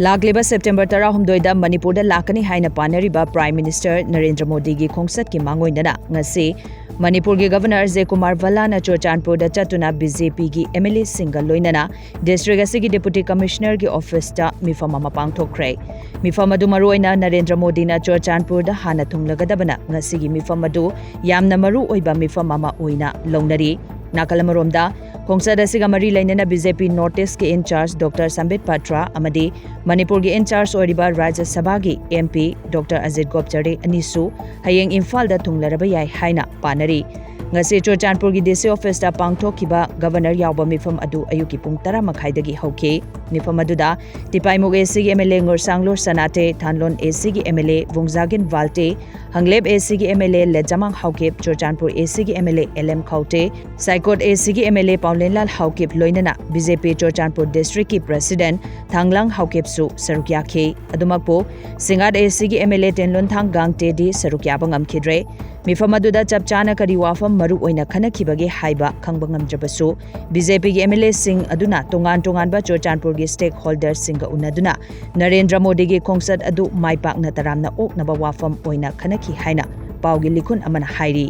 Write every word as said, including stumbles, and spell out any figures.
ꯂꯥꯛꯂꯤꯕ ꯁꯦꯞꯇꯦꯝꯕꯔ ꯇꯔꯥꯍꯨꯝꯗꯣꯏꯗ ꯃꯅꯤꯄꯨꯔꯗ ꯂꯥꯛꯀꯅꯤ ꯍꯥꯏꯅ ꯄꯥꯅꯔꯤꯕ ꯄ꯭ꯔꯥꯏꯝ ꯃꯤꯅꯤꯁꯇꯔ ꯅꯔꯦꯟꯗ꯭ꯔ ꯃꯣꯗꯤꯒꯤ ꯈꯣꯡꯆꯠꯀꯤ ꯃꯥꯡꯑꯣꯏꯅꯅ ꯉꯁꯤ ꯃꯅꯤꯄꯨꯔꯒꯤ ꯒꯚꯔꯅꯔ ꯑꯖꯌ ꯀꯨꯃꯥꯔ ꯚꯜꯂꯥꯅ ꯆꯨꯔꯆꯥꯟꯄꯨꯔꯗ ꯆꯠꯇꯨꯅ ꯕꯤ ꯖꯦ ꯄꯤꯒꯤ ꯑꯦꯝ ꯑꯦꯜ ꯑꯦꯁꯤꯡꯒ ꯂꯣꯏꯅꯅ ꯗꯤꯁꯇ꯭ꯔꯤꯛ ꯑꯁꯤꯒꯤ ꯗꯦꯄꯨꯇꯤ ꯀꯃꯤꯁꯅꯔꯒꯤ ꯑꯣꯐꯤꯁꯇ ꯃꯤꯐꯝ ꯑꯃ ꯄꯥꯡꯊꯣꯛꯈ꯭ꯔꯦ꯫ ꯃꯤꯐꯝ ꯑꯗꯨ ꯃꯔꯨꯑꯣꯏꯅ ꯅꯔꯦꯟꯗ꯭ꯔ ꯃꯣꯗꯤꯅ ꯆꯨꯔꯆꯥꯟꯄꯨꯔꯗ ꯍꯥꯟꯅ ꯊꯨꯡꯂꯒꯗꯕꯅ ꯉꯁꯤꯒꯤ ꯃꯤꯐꯝ ꯑꯗꯨ ꯌꯥꯝꯅ ꯃꯔꯨ ꯑꯣꯏꯕ ꯃꯤꯐꯝ ꯑꯃ ꯑꯣꯏꯅ ꯂꯧꯅꯔꯤ꯫ ꯅꯥꯀꯜ ꯑꯃꯔꯣꯝꯗ, ꯈꯣꯡꯆꯠ ꯑꯁꯤꯒ ꯃꯔꯤ ꯂꯩꯅꯅ ꯕꯤ ꯖꯦ ꯄꯤ ꯅꯣꯔꯠ ꯏꯁꯀꯤ ꯏꯟꯆꯥꯔꯖ ꯗꯣꯛꯇꯔ ꯁꯝꯕꯤꯠ ꯄꯥꯇ꯭ꯔ ꯑꯃꯗꯤ ꯃꯅꯤꯄꯨꯔꯒꯤ ꯏꯟꯆꯥꯔꯖ ꯑꯣꯏꯔꯤꯕ ꯔꯥꯖ꯭ꯌ ꯁꯚꯥꯒꯤ ꯑꯦꯝ ꯄꯤ ꯗꯣꯛꯇꯔ ꯑꯖꯤꯠ ꯒꯣꯞꯆꯔꯦ ꯑꯅꯤꯁꯨ ꯍꯌꯦꯡ ꯏꯝꯐꯥꯜꯗ ꯊꯨꯡꯂꯔꯕ ꯌꯥꯏ ꯍꯥꯏꯅ ꯄꯥꯅꯔꯤ꯫ ꯉꯁꯤ ꯆꯨꯔꯆꯥꯟꯄꯨꯔꯒꯤ ꯗꯤ ꯁꯤ ꯑꯣꯐꯤꯁꯇ ꯄꯥꯡꯊꯣꯛꯈꯤꯕ ꯒꯚꯔꯅꯔ ꯌꯥꯎꯕ ꯃꯤꯐꯝ ꯑꯗꯨ ꯑꯌꯨꯛꯀꯤ ꯄꯨꯡ ꯇꯔꯥ ꯃꯈꯥꯏꯗꯒꯤ ꯍꯧꯈꯤ꯫ ꯃꯤꯐꯝ ꯑꯗꯨꯗ ꯇꯤꯄꯥꯏꯃꯨꯛ ꯑꯦ ꯁꯤꯒꯤ ꯑꯦꯝ ꯑꯦꯜ ꯑꯦ ꯉꯨꯔꯁꯥꯡꯂꯨꯔ ꯁꯅꯥꯇꯦ, ꯊꯥꯟꯂꯣꯟ ꯑꯦ ꯁꯤꯒꯤ M L A ꯋꯨꯡꯖꯥꯒꯤꯟ ꯋꯥꯜꯇꯦ, Henglep A ꯁꯤꯒꯤ M L A Letzamang Haokip, Churachandpur A ꯁꯤꯒꯤ M L A L M Khaute, Saikot A ꯁꯤꯒꯤ M L A Paolienlal Haokip, ꯂꯣꯏꯅꯅ ꯕꯤ ꯖꯦ ꯄꯤ ꯆꯨꯔꯆꯥꯟꯄꯨꯔ ꯗꯤꯁꯇ꯭ꯔꯤꯛꯀꯤ ꯄ꯭ꯔꯦꯁꯤꯗꯦꯟꯠ ꯊꯥꯡꯂꯥꯡ ꯍꯥꯎꯀꯤꯞꯁꯨ ꯁꯔꯨꯛ ꯌꯥꯈꯤ꯫ ꯑꯗꯨꯃꯛꯄꯨ, ꯁꯤꯡꯉꯥꯠ ꯑꯦ ꯁꯤꯒꯤ ꯑꯦꯝ ꯑꯦꯜ ꯑꯦ ꯇꯦꯟꯂꯨꯟꯊꯥꯡ ꯒꯥꯡꯇꯦꯗꯤ ꯁꯔꯨꯛ ꯌꯥꯕ ꯉꯝꯈꯤꯗ꯭ꯔꯦ꯫ ꯃꯤꯐꯝ ꯑꯗꯨꯗ ꯆꯞ ꯆꯥꯅ ꯀꯔꯤ ꯋꯥꯐꯝ ꯃꯔꯨ ꯑꯣꯏꯅ ꯈꯟꯅꯈꯤꯕꯒꯦ ꯍꯥꯏꯕ ꯈꯪꯕ ꯉꯝꯗ꯭ꯔꯕꯁꯨ, ꯕꯤ ꯖꯦ ꯄꯤꯒꯤ ꯑꯦꯝ ꯑꯦꯜ ꯑꯦꯁꯤꯡ ꯑꯗꯨꯅ ꯇꯣꯉꯥꯟ ꯇꯣꯉꯥꯟꯕ ꯆꯨꯔꯆꯥꯟꯄꯨꯔꯒꯤ ꯁ꯭ꯇꯦꯛ ꯍꯣꯜꯗꯔꯁꯤꯡꯒ ꯎꯅꯗꯨꯅ ꯅꯔꯦꯟꯗ꯭ꯔ ꯃꯣꯗꯤꯒꯤ ꯈꯣꯡꯆꯠ ꯑꯗꯨ ꯃꯥꯏ ꯄꯥꯛꯅ ꯇꯔꯥꯝꯅ ꯑꯣꯛꯅꯕ ꯋꯥꯐꯝ ꯑꯣꯏꯅ ꯈꯟꯅꯈꯤ ꯍꯥꯏꯅ ꯄꯥꯎꯒꯤ ꯂꯤꯈꯨꯟ ꯑꯃꯅ ꯍꯥꯏꯔꯤ꯫